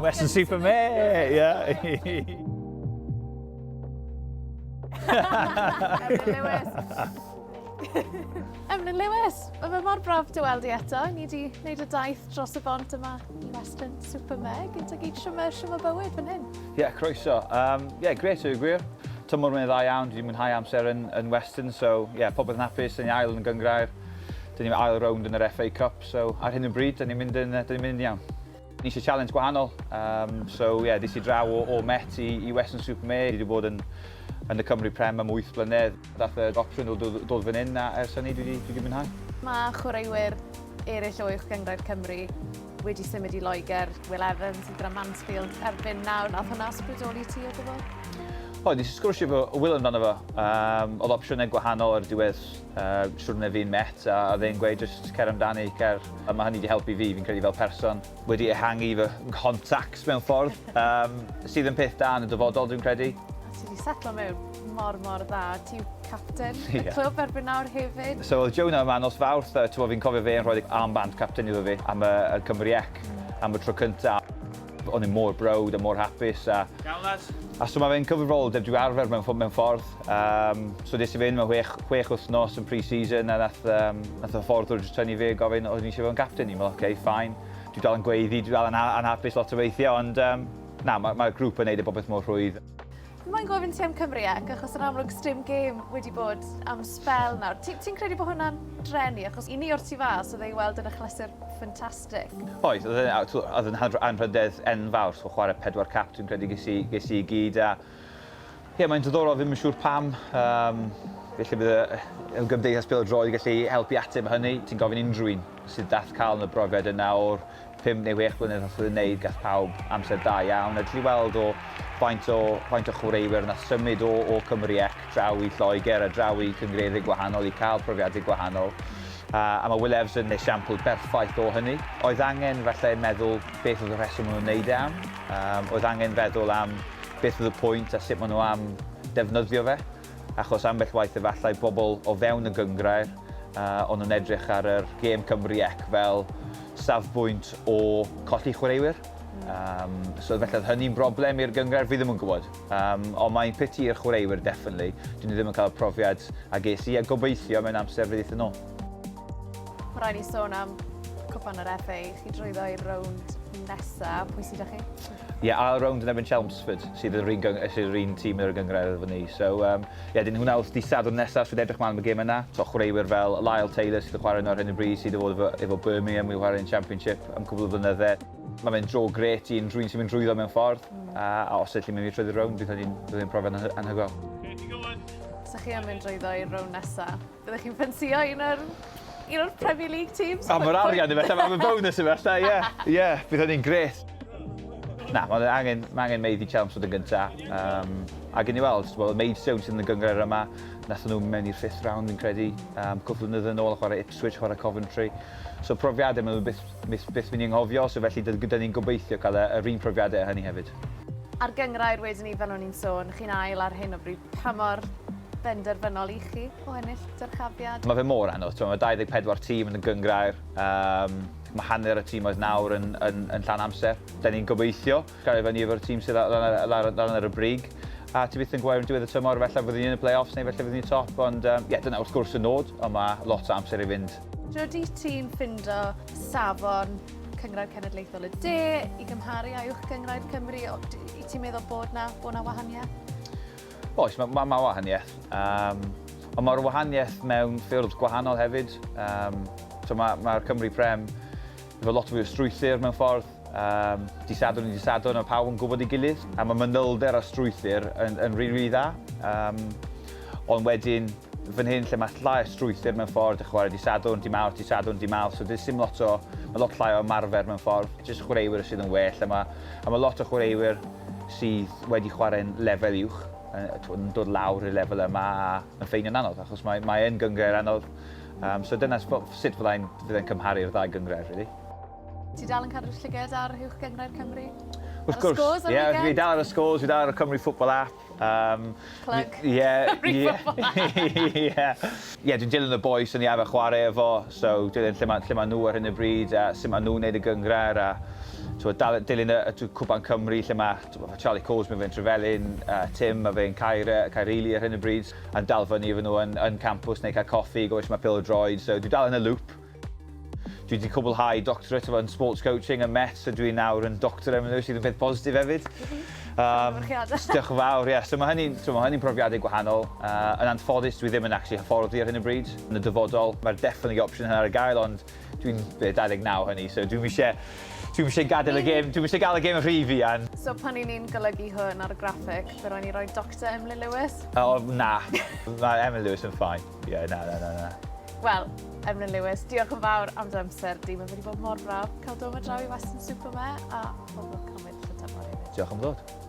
Weston-super-Mare, yeah. Emlyn Lewis. Emlyn Lewis, mae fe mor braf dy weld i eto. Ni wedi gwneud y daith dros y bont yma i Weston-super-Mare gyda gyd siwmmer, siwmmer bywyd fan hyn. Ie, yeah, croeso. Um, yeah, gret yw gwir. Tymor mae'n dda iawn, dwi wedi mwynhau amser yn, yn Weston, so ie, yeah, popeth yn hapus, dyn ni ail yn y gyngrair, dyn ni ail rownd yn yr FA Cup, so ar hyn o bryd, dyn ni'n mynd yn, dyn ni'n mynd yn iawn. Ni eisiau challenge gwahanol, um, so ie, yeah, des i draw o, o Met i, i Weston-super-Mare. Dwi wedi bod yn, yn y Cymru Prem am 8 blynedd. Dath yr opsiwn o dod, dod fan hyn a ers hynny dwi wedi, dwi wedi mwynhau. Mae chwaraewyr eraill o Uwch Gynghrair Cymru wedi symud i Loegr, Will Evans i gyda Mansfield erbyn nawr. Nath hwnna ysbrydoli ti o gwbl? O, nes i sgwrsio efo Will amdano fo. Um, oedd opsiynau gwahanol ar y diwedd uh, siwrne fi'n Met a oedd e'n gweud just cer amdani, cer. A mae hynny wedi helpu fi, fi'n credu fel person. Wedi ehangu fy contacts mewn ffordd, um, sydd yn peth da yn y dyfodol dwi'n credu. A ti wedi setlo mewn mor, mor dda. Ti yw captain y yeah. clwb erbyn nawr hefyd. So oedd Jonah yma nos Fawrth, uh, fi'n cofio fe yn rhoi armband captain iddo fi am y, y Cymru Ec am y tro cyntaf. O'n i'n mor browd a mor hapus a... Iawn lads. A so mae fe'n cyfrifoldeb dwi arfer mewn, mewn ffordd. Um, so des i fynd mewn chwech, chwech wythnos yn pre-season a nath, um, nath y fforddwr jyst tynnu fi a gofyn oedd ni eisiau fod yn captain. Ni'n meddwl, okay, fine. Dwi dal yn gweiddi, dwi dal yn anhapus lot o weithiau, ond um, na, mae'r ma grŵp yn neud y bobeth mor rhwydd. Mae'n gofyn ti am Cymru ac achos yn amlwg sdim gêm wedi bod am sbel nawr. Ti'n ti credu bod hwnna'n drenu? Achos i ni o'r tu fas, oedd ei weld yn achlysur ffantastig. Oedd, oedd yn anrhydedd enfawr, so chwarae pedwar cap dwi'n credu ges i, ges i gyd. A ie, yeah, mae'n diddorol, ddim yn siŵr pam. Um, felly bydd y, y gymdeithas bêl-droed gallu helpu ateb hynny. Ti'n gofyn unrhyw un sydd dath cael yn y brofiad yna o'r 5 neu 6 blynedd nath e wneud, gath pawb amser da iawn. A gallu weld o faint o, faint o chwaraewyr nath symud o, o Cymru ec draw i Lloegr a draw i cyngreirydd gwahanol i cael profiadau gwahanol. A, a mae Will Evans yn esiampl berffaith o hynny. Oedd angen falle meddwl beth oedd y rheswm maen nhw'n wneud e am. Um, oedd angen feddwl am beth oedd y pwynt a sut maen nhw am defnyddio fe. Achos ambell waith efallai bobl o fewn y gyngrair, uh, o'n nhw'n edrych ar yr gêm Cymru ec fel safbwynt o colli chwaraewyr. Um, so felly oedd hynny'n broblem i'r gyngrair, fi ddim yn gwybod. Um, ond mae'n piti i'r chwaraewyr, definitely. Dyn nhw ddim yn cael y profiad a ges i, a gobeithio mewn amser fydd eithaf nôl. Mae rhaid ni sôn am cwpan yr FA, chi drwyddo i'r rownd nesa, pwy sydd â chi? Ie, yeah, ail rownd yn erbyn Chelmsford, sydd yr un, sydd yr un tîm yn yr gynghrair efo ni. So, um, ie, yeah, dyn hwnna wrth di Sadwrn nesaf, sydd edrych mlaen am y gêm yna. So, chwaraewyr fel Lyle Taylor sydd yn chwarae yno ar hyn o bryd, sydd efo, efo Birmingham, wedi chwarae yn Championship am cwbl o flynydde. Mae fe'n dro gret i unrhyw un sy'n mynd drwyddo mewn ffordd, mm. a, a os ydych chi'n mynd i trwy'r rownd, bydd hynny'n bydd profiad anhygoel. So chi am mynd drwyddo i'r rownd nesaf? Byddech chi'n ffansïo un o'r un o'r Premier League teams? Am yr arian efallai, am y bonus efallai, ie. Ie, bydd hynny'n grêt. Na, mae angen, mae angen meiddi Chelmsford yn gyntaf. Um, a gen i weld, well, Maidstone sydd yn y gynghrair yma, nath nhw mewn i'r fifth round fi'n credu, um, cwpl o flynyddoedd yn ôl a chwarae Ipswich, chwarae Coventry. So profiadau maen nhw byth, byth, byth mynd i anghofio, so felly dyn ni'n gobeithio cael yr un profiadau hynny hefyd. A'r gynghrair wedyn ni, fel o'n i'n sôn, chi'n ail ar hyn o bryd, pa mor benderfynol i chi o ennill dyrchafiad? Mae fe mor anodd, mae 24 tîm yn y gynghrair, um, mae hanner y tîmoedd nawr yn, yn, yn llawn amser. Da ni'n gobeithio gael ei fyny efo'r tîm sydd lan, lan, lan ar y brig. A ti byth yn gwybod yn diwedd y tymor, felly fyddwn ni yn y play-offs neu felly fyddwn ni'n top, ond um, yeah, dyna wrth gwrs y nod, ond mae lot o amser i fynd. Jody, ti'n ffindo safon Cynghrair Cenedlaethol y De i gymharu â Uwch Gynghrair Cymru? I ti'n meddwl bod na, bod na wahaniaeth? Oes, mae ma, ma wahaniaeth. Um, ond mae'r wahaniaeth mewn ffyrdd gwahanol hefyd. Um, so mae'r ma Cymru Prem efo lot fwy o strwythur mewn ffordd. Um, di Sadwrn i di Sadwrn, mae pawb yn gwybod ei gilydd. A mae manylder a strwythur yn, yn rili, rili dda. Um, ond wedyn, fan hyn lle mae llai o strwythur mewn ffordd, y chwarae di Sadwrn, di Mawrth, di Sadwrn, di Mawrth, so does dim lot o, mae lot llai o ymarfer mewn ffordd. Jyst chwaraewyr sydd yn well, a mae, a mae lot o chwaraewyr sydd wedi chwarae'n lefel uwch yn dod lawr i'r lefel yma a yn ffeinio'n anodd, achos mae, mae yn gynghrair anodd. Um, so dyna sut fyddai'n fyddai cymharu'r ddau gynghrair, really. Ti dal yn cadw llyged ar Uwch Gynghrair Cymru? Wrth gwrs. Ie, yeah, fi dal ar y scores, fi dal ar y Cymru Football App. Um, Plug. Ie, ie. Ie, Ie, dwi'n dilyn y boys yn i arfer chwarae efo, so dilyn lle mae, lle ma nhw ar hyn o bryd a sut mae nhw'n neud y gynghrair a T'wod, dal, dilyn y, y Cwpan Cymru lle mae t'wod, Charlie Coles, mae fe'n Trefelin, Tim, mae fe'n Caer, Caerili ar hyn o bryd, yn dal fyny efo nhw yn, yn campus neu cael coffi, gofyn mae pêl-droed, so dwi dal yn y loop. Dwi wedi cwblhau doctorate efo yn sports coaching yn Met, so dwi nawr yn doctor efo nhw, sydd yn peth positif hefyd. Diolch yn fawr, ie. Yeah. So mae hynny'n so mae hynny profiadau gwahanol. Yn anffodus, dwi ddim yn actually hyfforddi ar hyn o bryd. Yn y dyfodol, mae'r definitely opsiwn hynny ar y gael, ond dwi'n 29 hynny, so dwi'n eisiau Dwi'm eisiau gadael y gêm, dwi'm eisiau gael y gêm rhy fuan. So pan 'yn ni'n golygu hwn ar y graffig, by raid ni roi Doctor Emlyn Lewis? O, na. Mae Emlyn Lewis yn fine. Ie, yeah, na, na, na, na. Wel, Emlyn Lewis, diolch yn fawr am dy amser di. Mae wedi bod mor braf cael dod draw i Weston-super-Mare a pob lwc am weddill y tymor hefyd. Diolch am ddod.